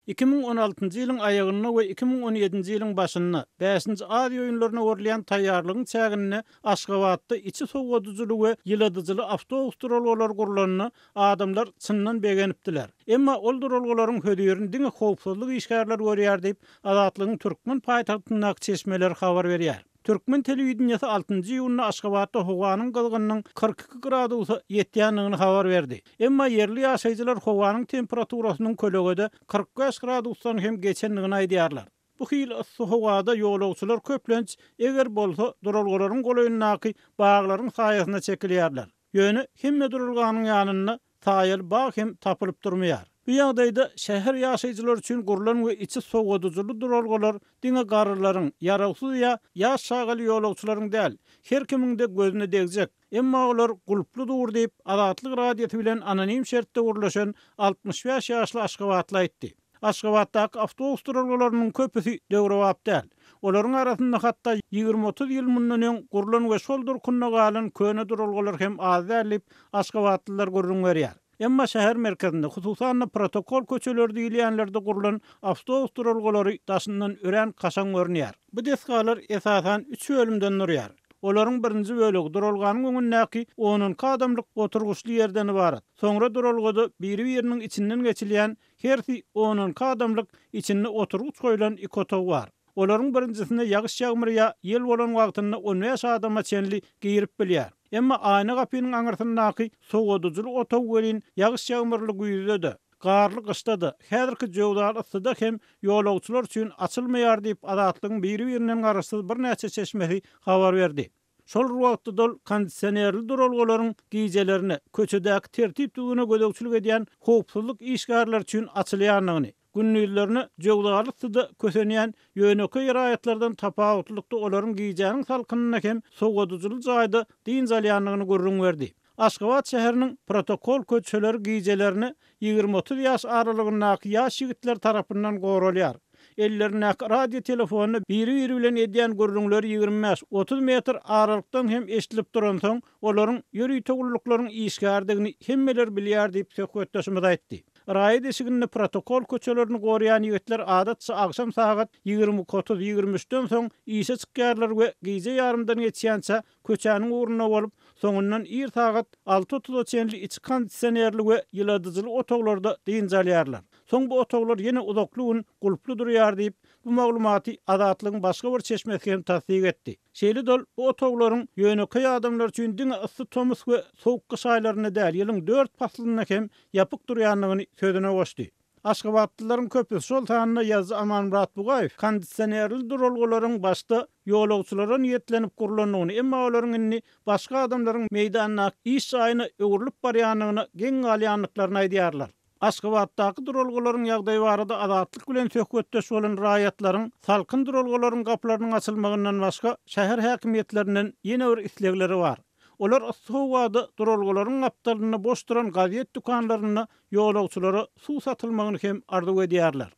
2016-njy ýylyň aýagynda we 2017-nji ýylyň başynda, Bäşinji Aziýa oýunlaryna görülýän taýýarlygyň çäginde Aşgabatda içi sowadyjyly we ýyladyjyly awtobus duralgalary gurlanda, adamlar çyndan begenipdiler. Emma ol duralgalaryň hözirini diňe howpsuzlyk işgärleri görýär diýip, Azatlygyň türkmen paýtagtyndaky çeşmeleri habar berýär. Türkmen telewideniýesi altynjy iýunda Aşgabatda howanyň gyzgynynyň 42 gradusa ýetýändigini habar berdi. Emma ýerli ýaşaýjylar howanyň temperaturasynyň kölegede 45 gradusdan hem geçendigini aýdýarlar. Bu hili yssy howada ýolagçylar köplenç, eger bolsa, duralgalaryň golaýyndaky baglaryň saýasyna çekilýärler. Ýöne hemme duralganyň ýanynda saýaly bag hem tapylyp durmaýar. Bu ýagdaýda şäher ýaşaýjylary üçin gurlan we içi sowadyjyly duralgalar diňe garrylaryň, ýarawsyz ýa ýaş çagaly ýolagçylaryň däl, her kimiň-de gözüne degjek, emma olar gulply dur diýip, Azatlyk Radiosy bilen anonim şertde gürleşen 65 ýaşly aşgabatly aýtdy. Aşgabatdaky awtobus duralgalarynyň köpüsi döwrebap däl. Olaryň arasynda hatda ýigrimi-otuz ýyl mundan öň gurlan we şol durkunda galan köne duralgalar hem az däl diýip, aşgabatlylar gürrüň berýär. Emma şäher merkezinde, hususan-da protokol köçeleri diýilýänlerde gurlan awtobus duralgalary daşyndan örän kaşaň görünýär. Bu desgalar esasan üç bölümden durýar. Olaryň birinji bölegi duralganyň öňündäki on-onki adamlyk oturgyçly ýerden ybarat. Soňra duralgada biri-biriniň içinden geçilýän Hersi on-onki adamlyk, içinde oturgyç goýlan iki otag bar. Olaryň birinjisinde ýagyş-ýagmyr ýa ýel bolan wagtynda on bäş adama çenli girip bilýär. Emma aýna gapynyň aňyrsyndaky sowadyjyly otag welin ýagyş-ýagmyrly güýzde-de, garly gyşda-da, häzirki jöwzaly yssyda hem ýolagçylar üçin açylmaýar diýip, Azatlygyň biri-birinden garaşsyz birnäçe çeşmesi habar berdi. Şol bir wagtda-da ol kondisionerli duralgalaryň gijelerine köçedäki tertip-düzgüne gözegçilik edýän howpsuzlyk işgärleri üçin açylýandygyny, gündizlerine jöwzaly yssyda kösenýän ýönekeý raýatlardan tapawutlylykda olaryň gijäniň salkynynda hem sowadyjyly jaýda dynç alýandygyny gürrüň berdi. Aşgabat şäheriniň protokol köçeleri gijelerine ýigrimi-otuz ýaş aralygyndaky ýaş ýigitler tarapyndan goralýar. Ellerindäki radio telefonda biri-biri bilen edýän gürrüňleri 25, 30 metr aralykdan hem eşidilip duransoň, olaryň ýörite gulluklaryň işgäridigini hemmeler bilýär diýip, söhbetdeşimiz aýtdy. Raýat eşiginde protokol köçelerini goraýan ýigitler adatça agşam sagat 22-otuz, 23 den soň işe çykýarlar we gije ýarymdan geçýänçä köçäniň ugrunda bolup, soňundan ir sagat alty otuza çenli içi kondisionerli we ýyladyjyly otaglarda dynç alýarlar. Soň bu otaglar ýene uzakly gün gulply durýar diýip, bu maglumaty Azatlygyň başga bir çeşmesi hem tassyk etdi. Şeýle-de ol bu otaglaryň ýönekeý adamlar üçin diňe yssy tomus we sowuk gyş aýlarynda däl, ýylyň dört paslynda hem ýapyk durýandygyny sözüne goşdy. Aşgabatlylaryň köpüsi, şol sanda ýazyjy Amanmyrat Bugaýew kondisionerli duralgalaryň başda ýolagçylara niýetlenip gurlandygyny, emma olaryň indi başga adamlaryň meýdandaky iş jaýyna öwrülip barýandygyna geň galýandyklaryny aýdýarlar. Aşgabatdaky duralgalaryň ýagdaýy barada Azatlyk bilen söhbetdeş bolan raýatlaryň salkyn duralgalaryň gapylarynyň açylmagyndan başga şäher häkimiýetlerinden ýene bir islegleri bar. Olar yssy howada duralgalaryň gapdalynda boş duran gazet dükanlarynda ýolagçylara suw satylmagyny hem arzuw edýärler.